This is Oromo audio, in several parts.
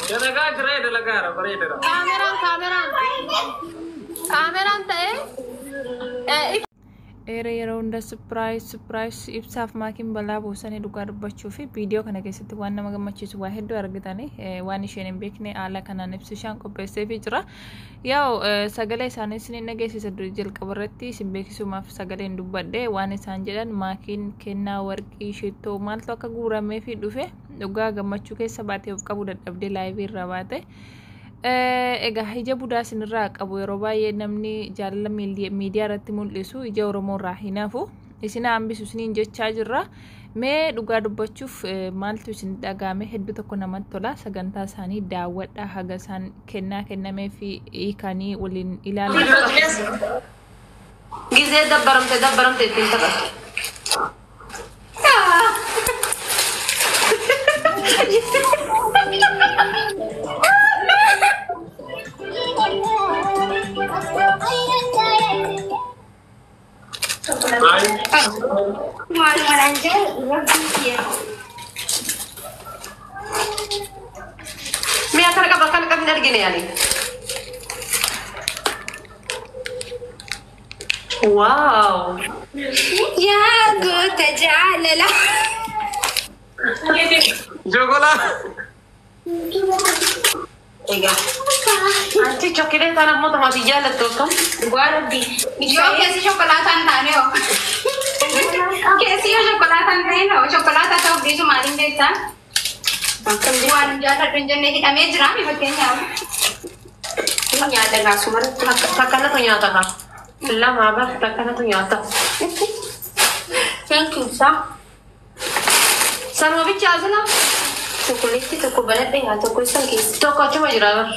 Dalagaa jira dalagaa jira bareedadha. Kaameraan kaameraan kaameraan ta'ee Eera yeroo hunda surprise surprise ibsaaf maakiin balaa buusanii dhugaa dubbachuu fi viidiyoo kana keessatti waan nama gammachiisu waa hedduu argitanii waan isheen hin beekne haala kanaan ibsishaan qopheesseefii jira. Yaa'u sagalee isaanii isin dhageessisa jalqaba irratti isin beeksisumaaf sagaleen dubbadhe waan isaan jedhan maakiin kennaa warqii shittoo maaltu akka guuramee fi dhufe dhugaa gammachuu keessa baatee of qabu dadhabdee live irra baate. Egaa ija budaa isinirraa qabu yeroo baay'ee namni jaalala miidiyaa irratti mul'isu ija Oromoo irraa hin hafu. Isin hambisu isiniin jechaa jirra. Mee dhugaa dubbachuuf maaltu isin dhagahame hedduu tokko namatti tola. Sagantaa isaanii daawwadhaa haga isaan kennaa kennamee fi hiikanii waliin ilaalan. Gizee dabbaramte dabbaramte ittiin taphatu. Maaluma jedhu rabbii kiyya. Mi'a kana qaba kana qabni argine yaani. Wow. Yaa goota jaalala. Jogola. Egaa. Anchi chokileetaan ammoo tamaatii jaallattu akkam? Dhugaa rabbii. Yoo keessi shokolaataan taane hoo? Keessi yoo shokolaataan ta'e hoo? Shokolaataa ta'uu dhiisu maaliin beektaa? Waan hin jaalladhu hin jenne hidhamee jira mi fakkeenyaaf. Ni nyaata gaasumarratti. Takkanatu nyaata kaa. Lama bar takkanatu nyaata. Thank you sa. Sanuma bicha asila Chokoleetti tokko banadhe haa tokko isan keessa. Tokko achuma jira bar.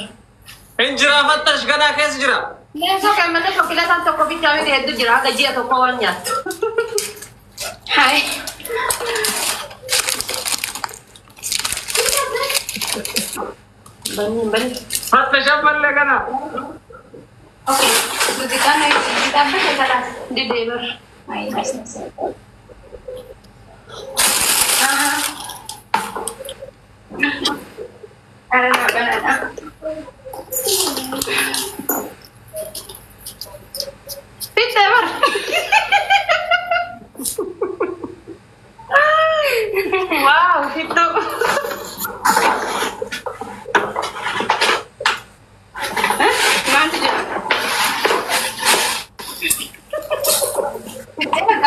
Hin jira fattash ganaa keessa jira. Leensoo kan malee chokileetaan tokko bichaa miti hedduu jira haga ji'a tokko waan nyaattu. Hai. Banni banni. Fattash ammallee kana. Okay. Muuziqaan hojii dhaabbate kalaas. Didee bar. Ayi. Ara na banadha. Fittee bar. Wow, fittuu. Maaltu jira?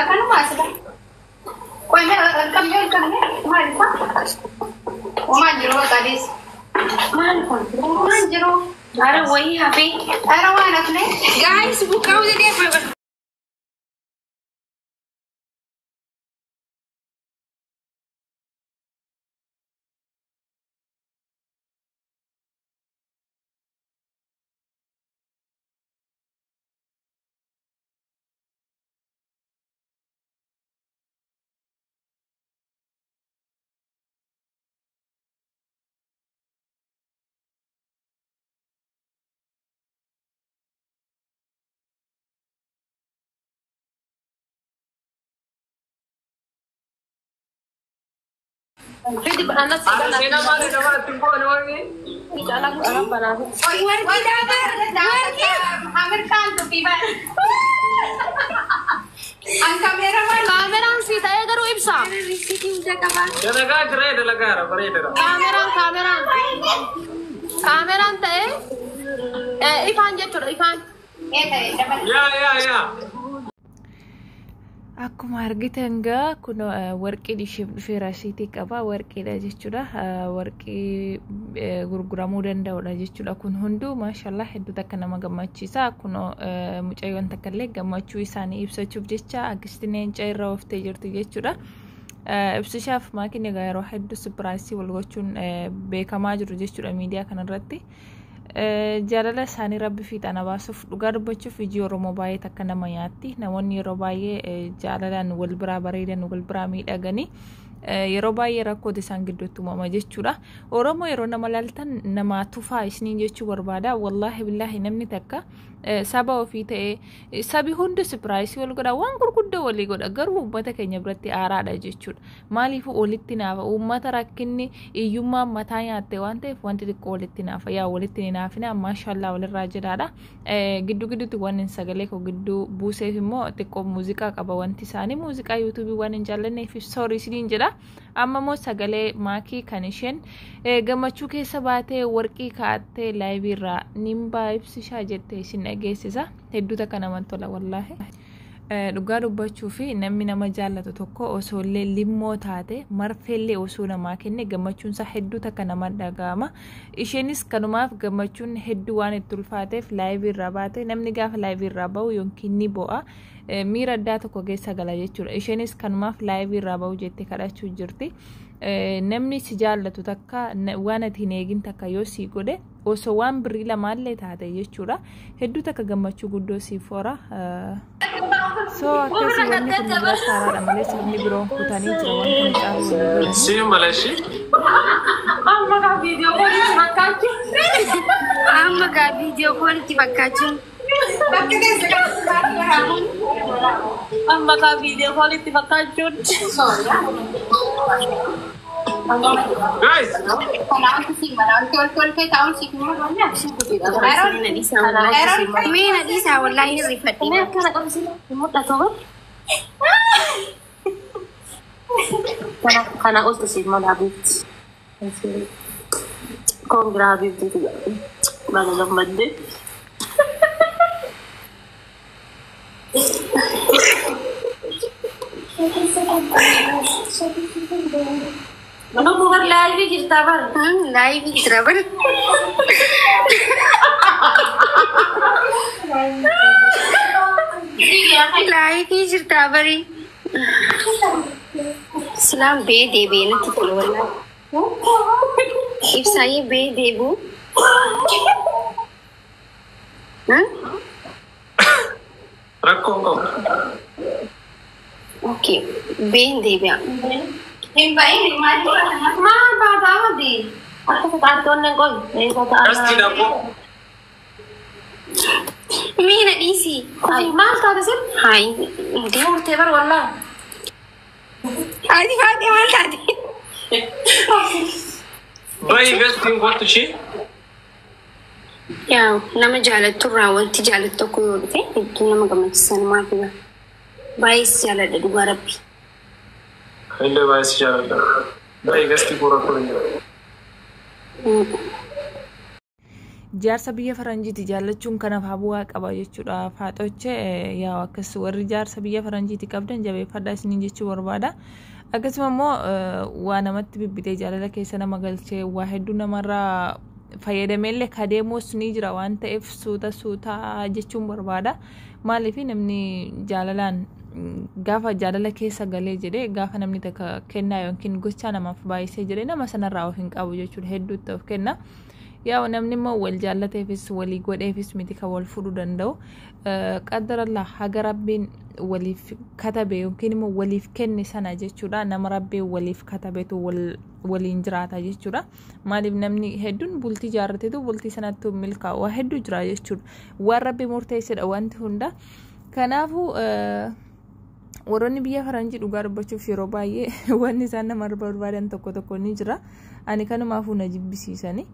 Akkanuma asirra. Qoy mee qabnee ol qabnee maal isaa? Homaan jiru bakka Maal kun? Homaan jiru. Ara wayii hafee. Ara waan hafne. Guys, buqqaa'uu didee. Fidi anas Ara seenaa maali nama ittiin bu'an warri? Warqii daabar. Warqii. Amirkaan tuffii bara. An kameeramaan. Kaameraan si ta'ee garuu ibsa. Risiitii hunda qabaa. Dalagaa jira dalagaa jira bareedadha. Kaameraan kaameraan kaameraan ta'ee ifaan jechuudha ifaan. Ee ta'e dabala. Yaa yaa yaa. Akkuma argitan gaa kun warqiin isheef dhufee rasiitii qaba. Warqiidha jechuudha. Warqii gurguramuu danda'udha jechuudha. Kun hunduu maashallah hedduu takka nama gammachiisa. Kun mucayyoon takka illee gammachuu isaanii ibsachuuf jecha akkasitti leenca irra ooftee jirti jechuudha. Ibsishaaf maakiin egaa yeroo hedduu surprise wal gochuun beekamaa jiru jechuudha miidiyaa kanarratti. Jaalala isaanii rabbi fiixaan baasuuf dhugaa dubbachuuf ijji Oromoo baay'ee takka nama nyaatti. Namoonni yeroo baay'ee jaalalaan wal biraa bareedan wal biraa miidhaganii yeroo baay'ee rakkoota isaan gidduutti uumama jechuudha. Oromoo yeroo nama laaltan nama tufaa isiniin jechuu barbaada. Wallaahi billaahi namni takka Saba ofii ta'ee sabi hundi surprise wal godha, waan gurguddoo walii godha, garuu uummata keenya biratti haaraadha jechuudha. Maaliif walitti naafa? Uummata rakkinni hiyyummaan mataa nyaatte waan ta'eef wanti xiqqoo walitti naafa. Yaa walitti ni naafina, maashallaa walirraa jedhaadha. Gidduu gidduutti waan hin sagalee koo gidduu buuseef immoo xiqqoo muuziqaa qaba wanti isaanii, muuziqaa YouTubeii waan hin jaallanneef sorry isiniin jedha. Amma immoo sagalee Maakii kan isheen gammachuu keessa baatee warqii kaa'attee liveii irraa nimbaa ibsishaa jettee isin dhageessisa. Hedduu takka namatti tola wallaahi. Dhugaa dubbachuu fi namni nama jaallatu tokko osoo illee limmoo taate, marfeellee osoo namaa kenne, gammachuun isaa hedduu takka nama dhaga'ama. Isheenis kanumaaf gammachuun hedduu waan itti ulfaateef liveii irraa baate. Namni gaafa liveii irraa bahu yookiin ni bo'a. Miira addaa tokko keessa gala jechuudha. Isheenis kanumaaf liveii irraa bahu jettee kadhachuu jirti. Namni si jaallatu takka waan ati hin eegin takka yoo si godhe, osoo waan birrii lamaallee taate jechuudha. Hedduu takka gammachuu guddoo siif hora. So akkasii wanni kun biratti haaraadha malee sabni biroon kutanii jira waan kana caalu walii godhanii. Siin balashi. Amma kaa viidiyoo koolitti fakkaachuu. Amma gaa viidiyoo koolitti fakkaachuun. Bakka keessa kan waraabuun. Amma kaa viidiyoo koolitti fakkaachuun. Guys, Kanaaf si maraamti ol tolfee taa'uun siif immoo Mee na dhiisaa, wallaahi hirrifadhe. Mee akkana qabsiisa hin mul'atu bar. Kana kana oltu siif mala habiibti. Congra habiibti. Baga gammadde. Lubbuu bar liveii jirtaa bar. Liveii jira bar. Liveii jirtaa bari. Silaan bee deebi'ee natti tola wallaahi. Ibsaayee bee deebi'u. Rakkoon qabu. Okay, been deebi'a. Hin bahin maal? Maal baataa mati? Akka saxaartoonni qoy. Gasti dhaboo. Mee na dhiisi. Maal taate sin? Hayi. Murtee bar wallaahi. Ati faatee maal taate? Bayi gastiin kottu ishee. Yaa nama jaalatturraa wanti jaalattu tokko yoo dhufe hedduu nama gammachiisan maal dhuga. Baay'ee si jaaladha dhugaa rabbi. Illee baay'ee si jaaladha. Bayi gastii koo rakkoo hin jiru. Jaarsa biyya faranjiiti jaallachuun kanaaf bu'aa qaba jechuudha. Faaxochee yaa akkas warri jaarsa biyya faranjiiti qabdan jabeeffadhaa isiniin jechuu barbaada. Akkasuma immoo waa namatti bibbitee jaalala keessa nama galchee waa hedduu namarraa fayyadameellee kadeemuus ni jira waan ta'eef suuta suutaa jechuun barbaada. Maaliif namni jaalalaan gaafa jaalala keessa galee jedhee, gaafa namni takka kennaa yookiin gochaa namaaf baay'isee jedhee, nama sanarraa of hin qabu jechuudha, hedduutti of kenna. Yaa namni immoo wal jaallateefis walii godheefis miti kan wal fudhuu danda'u. Qaddarallah haga rabbiin waliif katabe yookiin immoo waliif kenne sana jechuudha. Nama rabbiin waliif katabetu waliin jiraata jechuudha. Maaliif namni hedduun bultii jaarrateetu bultii sanatti milkaa'u waa hedduu jira jechuudha. Waan rabbi murteessedha wanti hunda. Kanaafuu warroonni biyya faranjii dhugaa dubbachuuf yeroo baay'ee wanni isaan nama barbaadan tokko tokko ni jira. Ani kanumaafuu na jibbisiisani.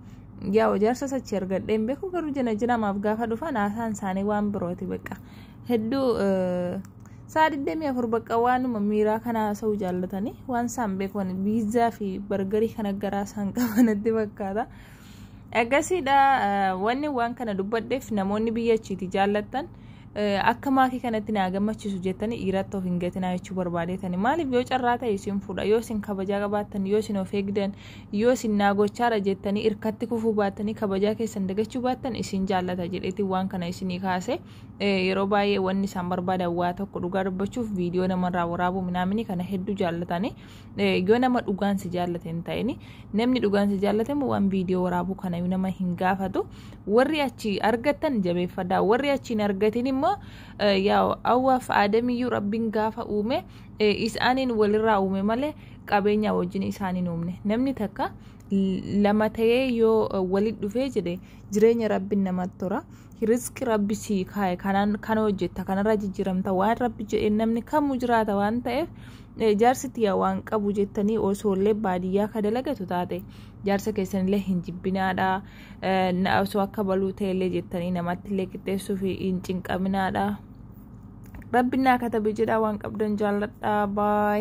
Yaa jaarsa sachi argadhee hin beeku, garuu jina jinamaaf gaafa dhufan haasaan isaanii waan birooti bakka. Hedduu sa'a 24 bakka waanuma miiraa kana haasa'uu jaallatanii waan isaan beekan pizza fi burgerii kana garaa isaan qabanatti fakkaata. Akkasiidha wanni waan kana dubbadheef, namoonni biyya achiiti jaallattan akka maakii kanatti naa gammachiisu jettanii dhiiratti of hin gatinaa jechuu barbaadeetani. Maaliif yoo carraa ta'e isin fuudha, yoo isin kabajaa qabaattan, yoo isin of eegdan, yoo isin naa gochaadha jettanii irkatti kufuu baattanii, kabajaa keessan dagachuu baattan, isin jaallata jedheeti waan kana isinii kaase. Yeroo baay'ee wanni isaan barbaadan waa tokko, dhugaa dubbachuuf viidiyoo namarraa waraabuu minaamini kana hedduu jaallatanii. Yoo nama dhugaan si jaallate hin ta'ini, namni dhugaan si jaallate immoo waan viidiyoo waraabuu kana nama hin gaafatu. Warri achi argattan jabeeffadhaa, warri achi hin argatin immoo yaa awwaaf aadamiyyuu rabbiin gaafa uume isaaniin walirraa uume malee qabeenya wajjin isaan hin uumne. Namni takka Lama ta'ee yoo walitti dhufee jedhe jireenya rabbiin namatti tora. Rizqi rabbi sii kaa'e kanaan kana hojjetta, kanarra jijjiiramta, waan rabbi jedhe namni kamuu jiraata waan ta'eef, jaarsi tiyya waan qabu jettanii osoo illee baadiyyaa ka dalagatu taate jaarsa keessanillee hin jibbinaadha. Osoo akka baluu ta'ellee jettanii namatti illee qixxeessuuf hin cinqaminaadha. Rabbi naa katabe jedhaa waan qabdan jaalladha. Baay.